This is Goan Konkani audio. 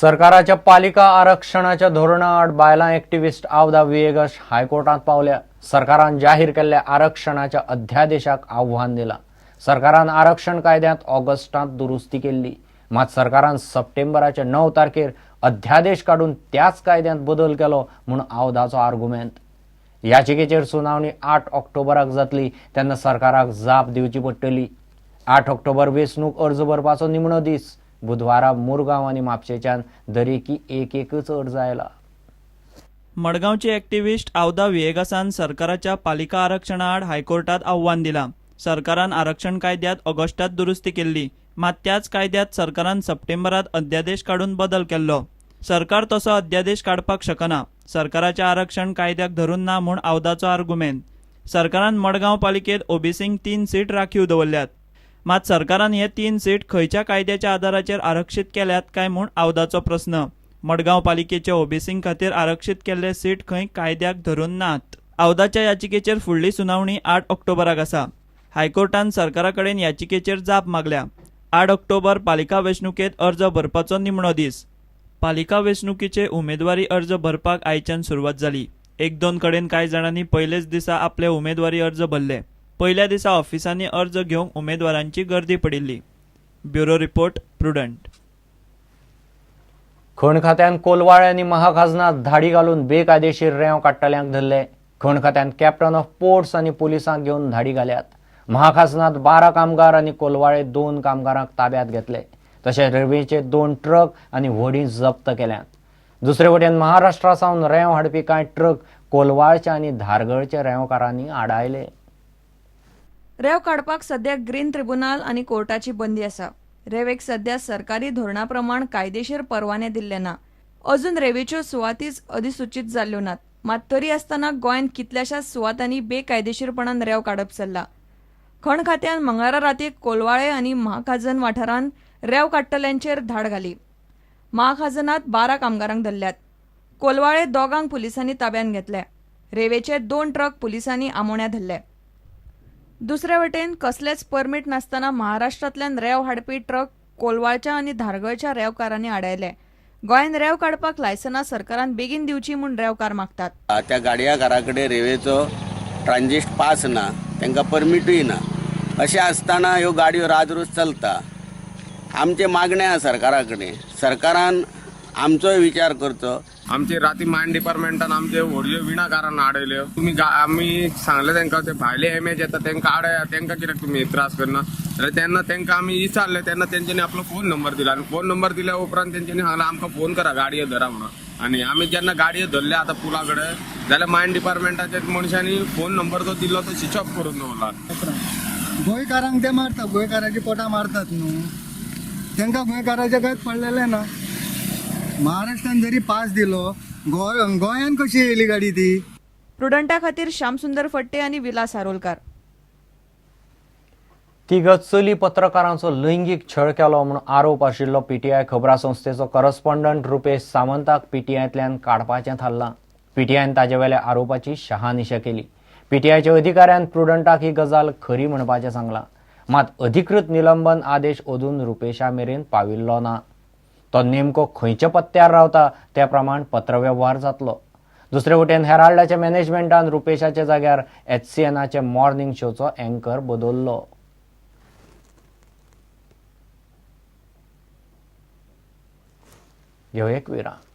सरकाराच्या पालिका आरक्षणाच्या धोरणाआड बायलां एक्टिविस्ट आवदा विएगस हायकोर्टात पावल्या. सरकारान जाहीर केल्ल्या आरक्षणाच्या अध्यादेशाक आव्हान दिलां. सरकारान आरक्षण कायद्यांत ऑगस्टांत दुरुस्ती केल्ली, मात सरकारान सप्टेंबराच्या 9 तारखेर अध्यादेश काडून त्याच कायद्यांत बदल केलो म्हूण आवदाचो आर्गुमेंत. याचिकेचेर सुनावणी 8 ऑक्टोबराक जातली, तेन्ना सरकाराक जाप दिवची पडटली. 8 ऑक्टोबर वेंचणूक अर्ज भरपाचो निमणो दीस. बुधवारा मुरगांव आनी म्हापशेच्यान दरेकी एक एकच अर्ज आयला. मडगांवचे एक्टिविस्ट आवदा विएगासान सरकाराच्या पालिका आरक्षणा आड हायकोर्टात आव्हान दिलां. सरकारान आरक्षण कायद्यांत ऑगस्टात दुरुस्ती केल्ली, मात त्याच कायद्यांत सरकारान सप्टेंबरात अध्यादेश काडून बदल केल्लो. सरकार तसो अध्यादेश काडपाक शकना, सरकाराच्या आरक्षण कायद्याक धरून ना म्हूण आवदाचो आर्गुमेंत. सरकारान मडगांव पालिकेंत ओबीसींक 3 सीट राखीव दवरल्यात, मात सरकारान हे 3 सीट खंयच्या कायद्याच्या आदाराचेर आरक्षीत केल्यात काय म्हूण आवदाचो प्रस्न. मडगांव पालिकेचे ओबीसीं खातीर आरक्षीत केल्ले सीट खंय कायद्याक धरून नात. आवदाच्या याचिकेचेर फुडली सुनावणी 8 ऑक्टोबराक आसा. हायकोर्टान सरकारा कडेन याचिकेचेर जाप मागल्या. 8 ऑक्टोबर पालिका वेंचणुकेंत अर्ज भरपाचो निमणो दीस. पालिका वेंचणुकेचे उमेदवारी अर्ज भरपाक आयच्यान सुरवात जाली. 1-2 कडेन कांय जाणांनी पयलेच दिसा आपले उमेदवारी अर्ज भरले. पयल्या दिसा ऑफिसांनी अर्ज घेवंक उमेदवारांची गर्दी पडिल्ली. Bureau report, Prudent. खण खात्यान कोलवाळे आनी महाखाजनात धाडी घालून बेकायदेशीर रेंव काडटल्यांक धरले. खण खात्यान कॅप्टन ऑफ पोर्ट्स आनी पुलिसांक घेवन धाडी घाल्यात. महाखाजनात 12 कामगार आनी कोलवाळे 2 कामगारांक ताब्यात घेतले. तशेंच रेंवेचे 2 ट्रक आनी व्हडीं जप्त केल्यात. दुसरे वटेन महाराष्ट्रा सावन रेंव हाडपी कांय ट्रक कोलवाळच्या आनी धारगळच्या रेंवकारांनी आडायले. रेंव काडपाक सध्या ग्रीन ट्रिब्युनल आनी कोर्टाची बंदी आसा. रेंवेक सध्या सरकारी धोरणा प्रमाण कायदेशीर परवाने दिल्ले ना. अजून रेंवेच्यो सुवातीच अधिसुचीत जाल्ल्यो नात. मात तरी आसतना गोंयांत कितल्याशाच सुवातांनी बेकायदेशीरपणान रेंव काडप चल्ला. खण खात्यान मंगळारा राती कोलवाळे आनी महाखाजन वाठारांत रेंव काडटल्यांचेर धाड घाली. महाखाजनात 12 कामगारांक धरल्यात. कोलवाळे 2 पुलिसांनी ताब्यांत घेतले. रेंवेचे 2 ट्रक पुलिसांनी आमोण्या धरले. दुसरे वटेन कसलेच परमीट नासतना महाराष्ट्रांतल्यान रेंव हाडपी ट्रक कोलवाळच्या आनी धारगळच्या रेंवकारांनी आडायले. गोंयांत रेंव काडपाक लायसनां सरकारान बेगीन दिवची म्हूण रेंवकार मागतात. त्या गाडयेकारा कडेन रेंवेचो ट्रान्झिस्ट पास ना, तांकां परमिटूय ना. अशें आसतना ह्यो गाडयो राजरोज चलता. आमचें मागणें आसा सरकारा कडेन, सरकारान आमचोय विचार करचो. आमचे राती मायन डिपार्टमेंटान आमचे व्हडल्यो विणाकारान आडयल्यो. तुमी आमी सांगले तांकां ते भायले एमएच येता तांकां आडया, तांकां कित्याक तुमी त्रास करना. जाल्यार तेन्ना तांकां आमी विचारले, तेन्ना तेंच्यांनी आपलो फोन नंबर दिला आनी फोन नंबर दिल्या उपरांत तेंच्यांनी सांगलें आमकां फोन करा, गाडयो धरा म्हणून. आनी आमी जेन्ना गाडयो धरले आतां पुला कडेन, जाल्यार मायन डिपार्टमेंटाच्या मनशांनी फोन नंबर जो दिल्लो तो स्विच ऑफ करून दवरला. गोंयकारांक ते मारता, गोंयकाराची पोटां मारतात न्हू, तांकां गोंयकाराचें कांयच पडलेलें ना. महाराष्ट्रान जरी पास दिलो, गोंयान कशी येयली गाडी ती. प्रुडंटा खातीर श्यामसुंदर फट्टे आनी विलास आरोलकार. तिग चली पत्रकारांचो लैंगीक छळ केलो म्हूण आरोप आशिल्लो पीटीआय खबरां संस्थेचो करस्पॉन्डंट रुपेश सावंताक पीटीआयंतल्यान काडपाचें थारलां. पीटीआयन ताजे वेल्या आरोपाची शहानिशा केली. पीटीआयच्या अधिकाऱ्यान प्रुडंटाक ही गजाल खरी म्हणपाचें सांगलां, मात अधिकृत निलंबन आदेश अजून रुपेशा मेरेन पाविल्लो ना. तो नेमको खंयच्या पत्त्यार रावता त्या प्रमाण पत्रवेव्हार जातलो. दुसरे वटेन हेराल्डाच्या मॅनेजमेंटान रुपेशाच्या जाग्यार एचसीएनाच्या मॉर्निंग शोचो अँकर बदल्लो. घेवया एक विराम.